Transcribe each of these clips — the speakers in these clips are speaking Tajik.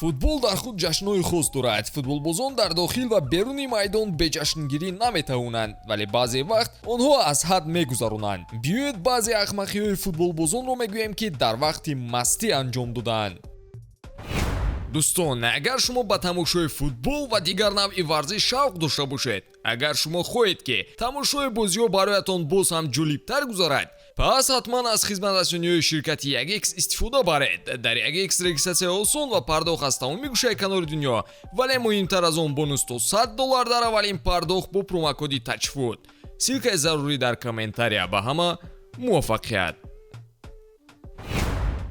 Футбол дар худ ҷашнҳои хос дорад. Футболбозон дар дохил ва беруни майдон беҷашнгирӣ наметавонанд, вале баъзе вақт онҳо аз ҳад мегузаронанд. Биёед, баъзе ахмақиҳои футболбозонро мегӯем, ки дар вақти мастӣ анҷом додаанд. Дӯстон, агар шумо ба тамошои футбол ва дигар навъи варзиш шавқ дошта бошед, агар шумо хоҳед, ки тамошои бозиҳо бароятон боз ҳам ҷолибтар гузарад, пас ҳатман аз хизматрасониҳои ширкати 1X истифода баред. Дар 1X регистратсия осон ва пардохт аз тамоми гӯшаи канори дунё, вале муҳимтар аз он, бонус то 100 доллар дар аввалин пардохт бо промокоди TAJFOOT. Ссылкаи зарурӣ дар комментария. Ба ҳама муваффақият!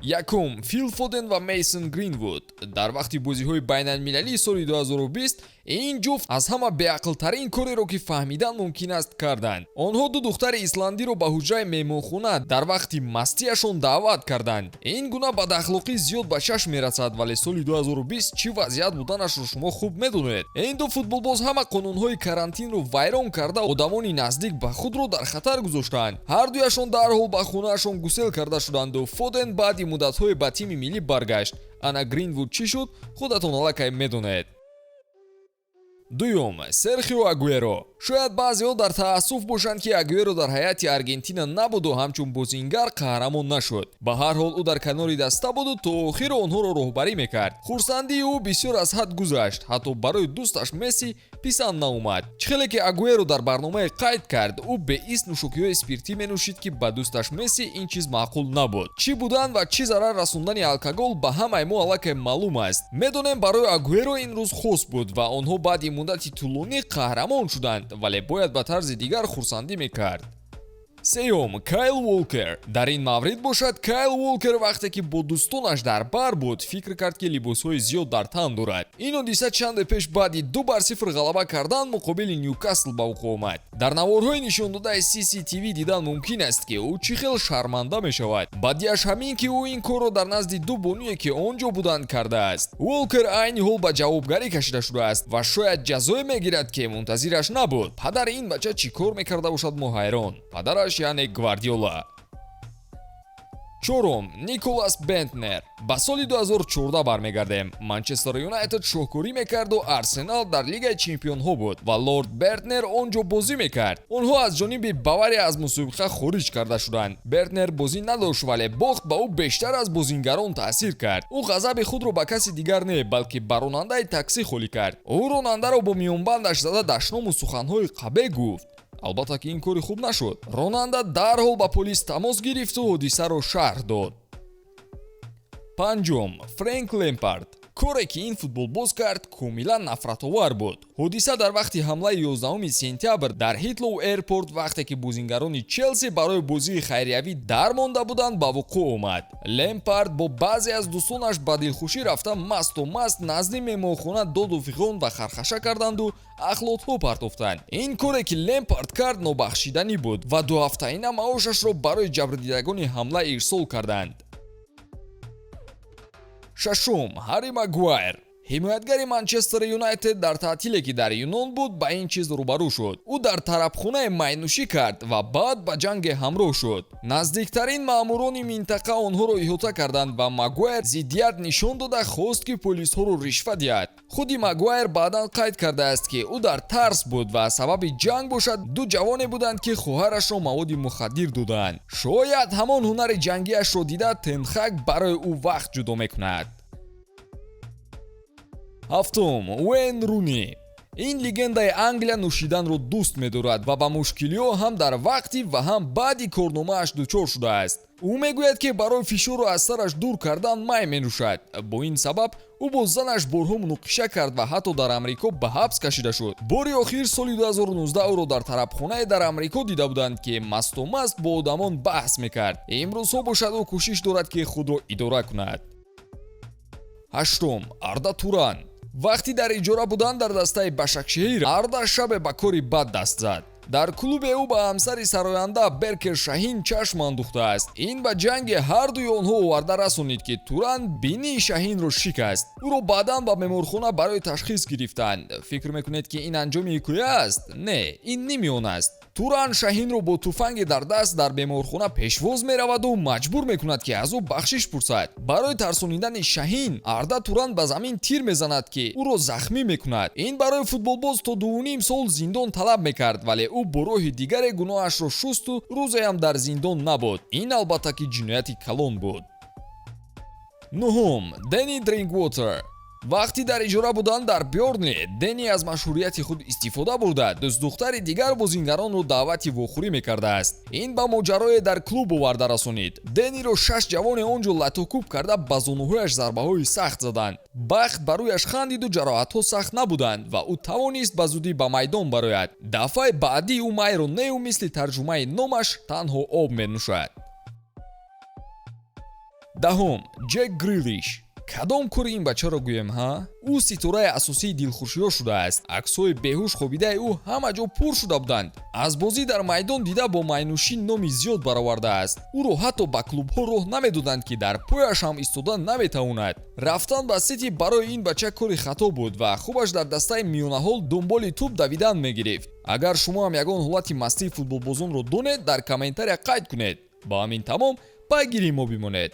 Якум: Фил Фоден ва Мейсон Гринвуд. Дар вақти бозиҳои байналмилалии соли 2020 ин ҷуфт аз ҳама беақлтарин кореро, ки фаҳмидан мумкин аст, карданд. Онҳо ду духтари исландиро ба ҳуҷраи меҳмонхона дар вақти мастиашон даъват карданд. Ин гуна бадахлоқӣ зиёд ба чашм мерасад, вале соли 2020 чӣ вазъият буданашро шумо хуб медонед. Ин ду футболбоз ҳама қонунҳои карантинро вайрон карда, одамони наздик ба худро дар хатар гузоштанд. Ҳардуяшон дарҳол ба хонаашон гусел карда шуданду Фоден баъди муддатҳое ба тими миллӣ баргашт. Ана Гринвуд чӣ шуд, худатон аллакай медонед. Дуюм: Серхио Агуэро. Шояд баъзеҳо дар таассуф бошанд, ки Агуэро дар ҳайати Аргентина набуду ҳамчун бозингар қаҳрамон нашуд. Ба ҳар ҳол, ӯ дар канори даста буду то охир онҳоро роҳбарӣ мекард. Хурсандии ӯ бисёр аз ҳад гузашт, ҳатто барои дӯсташ Месси писанд наомад. Чӣ хеле ки Агуэро дар барномае қайд кард, ӯ беист нӯшокиҳои спиртӣ менӯшид, ки ба дӯсташ Месси ин чиз маъқул набуд. Чӣ будан ва чӣ зарар расондани алкогол ба ҳамаи мо аллакай маълум аст. Медонем, барои Агуэро ин рӯз хос буд ва онҳо баъди муддати тӯлонӣ қаҳрамон шуданд, вале бояд ба тарзи дигар хурсандӣ мекард. Сеюм: Кайл Уолкер. Дар ин маврид бошад, Кайл Уолкер вақте ки бо дӯстонаш дар бар буд, фикр кард, ки либосҳои зиёд дар тан дорад. Ин ҳодиса чанде пеш баъди 2-0 ғалаба кардан муқобили Нюкасл ба вуқӯъ омад. Дар наворҳои нишондодаи CCTV дидан мумкин аст, ки ӯ чӣ хел шарманда мешавад. Бадиаш ҳамин, ки ӯ ин корро дар назди ду бонуе, ки он ҷо буданд, кардааст. Уолкер айни ҳол ба ҷавобгарӣ кашида шудааст ва шояд ҷазое мегирад, ки мунтазираш набуд. Падари ин бача чӣ кор мекарда бошад, мо ҳайрон. Падараш, яъне Гвардиола. Чорум: Николас Бентнер. Ба соли 2014 бармегардем. Манчестер Юнайтед шоҳкорӣ мекарду Арсенал дар Лигаи чемпионҳо буд ва лорд Бертнер он ҷо бозӣ мекард. Онҳо аз ҷониби Бавария аз мусобиқа хориҷ карда шуданд. Бертнер бозӣ надошт, вале бохт ба ӯ бештар аз бозингарон таъсир кард. Ӯ ғазаби худро ба каси дигар не, балки ба ронандаи таксӣ холӣ кард. Ӯ ронандаро бо миёнбандаш зада, дашному суханҳои қабеҳ гуфт. Албатта ки ин кори хуб нашуд. Ронанда дарҳол ба полис тамос гирифту ҳодисаро шарҳ дод. Панҷум: Фрэнк Лемпард. Коре, ки ин футболбоз кард, комилан нафратовар буд. Ҳодиса дар вақти ҳамлаи 11 сентябр дар Хитроу Airport, вақте ки бозингарони Челси барои бозии хайриявӣ дармонда буданд, ба вуқӯъ омад. Лемпард бо баъзе аз дӯстонаш ба дилхушӣ рафта, масту маст назди меҳмонхона доду фиғон ва хархаша карданду ахлотҳо партофтанд. Ин коре, ки Лемпард кард, нобахшиданӣ буд ва дуҳафтаина маошашро барои ҷабрдидагони ҳамла ирсол карданд. Шашум: Ҳарри Магуайр. Ҳимоятгари Манчестер Юнайтед дар таътиле, ки дар Юнон буд, ба ин чиз рӯбарӯ шуд. Ӯ дар тарабхонае майнӯшӣ кард ва баъд ба ҷанге ҳамроҳ шуд. Наздиктарин маъмурони минтақа онҳоро иҳота карданд ва Магуайр зиддият нишон дода, хост, ки полисҳоро ришва диҳад. Худи Магуайр баъдан қайд кардааст, ки ӯ дар тарс буд ва сабаби ҷанг бошад ду ҷавоне буданд, ки хоҳарашро маводи мухаддир додаанд. Шояд ҳамон ҳунари ҷангиашро дида, Тенхак барои ӯ вақт ҷудо мекунад. Ҳафтум: Уэйн Руни. Ин легендаи Англия нӯшиданро дӯст медорад ва ба мушкилиҳо ҳам дар вақти ва ҳам баъди корномааш дучор шудааст. Ӯ мегӯяд, ки барои фишорро аз сараш дур кардан май менӯшад. Бо ин сабаб ӯ бо занаш борҳо муноқиша кард ва ҳатто дар Амрико ба ҳабс кашида шуд. Бори охир соли 2019 ӯро дар тарабхонае дар Амрико дида буданд, ки масту маст бо одамон баҳс мекард. Имрӯзҳо бошад, ӯ кӯшиш дорад, ки худро идора кунад. Ҳаштум: Арда Туран. Вақти дар иҷора будан дар дастаи Башакшеҳир, Арда шабе ба кори бад даст зад. Дар клубе ӯ ба ҳамсари сароянда Беркер Шаҳин чашм андухтааст. Ин ба ҷанги ҳардуи онҳо оварда расонид, ки Туран бинии Шаҳинро шикаст. Ӯро баъдан ба беморхона барои ташхис гирифтанд. Фикр мекунед, ки ин анҷоми ҳикоя аст? Не, ин ними он аст. Туран Шаҳинро бо туфанге дар даст дар беморхона пешвоз мераваду маҷбур мекунад, ки аз ӯ бахшиш пурсад. Барои тарсонидани Шаҳин Арда Туран ба замин тир мезанад, ки ӯро захмӣ мекунад. Ин барои футболбоз то 2,5 сол зиндон талаб мекард, вале ӯ бо роҳи дигаре гуноҳашро шусту рӯзеам дар зиндон набуд. Ин, албатта, ки ҷинояти калон буд. Нуҳум, Дени Дринквотер. Вақти дар иҷора будан дар Бёрнли, Дени аз машҳурияти худ истифода бурда, дӯстдухтари дигар бозингаронро даъвати вохӯрӣ мекардааст. Ин ба моҷарое дар клуб оварда расонид. Дениро шаш ҷавоне он ҷо латукӯб карда, ба зонуҳояш зарбаҳои сахт заданд. Бахт ба рӯяш хандиду ҷароҳатҳо сахт набуданд ва ӯ тавонист ба зудӣ ба майдон барояд. Дафъаи баъдӣ ӯ майро нею, мисли тарҷумаи номаш, танҳо об менӯшад. Даҳум, Ҷек Грилиш. Кадом кори ин бачаро гӯем, ҳа? Ӯ ситораи асосии дилхушиҳо шудааст. Аксҳои беҳуш хобидаи ӯ ҳама ҷо пур шуда буданд. Аз бозӣ дар майдон дида, бо майнӯшӣ номи зиёд баровардааст. Ӯро ҳатто ба клубҳо роҳ намедоданд, ки дар пояш ҳам истода наметавонад. Рафтан ба Сити барои ин бача кори хато буд ва хубаш дар дастаи миёнаҳол дунболи тӯб давидан мегирифт. Агар шумо ҳам ягон ҳолати мастии футболбозонро донед, дар комментария қайд кунед. Ба ҳамин тамом. Пайгири мо бимонед.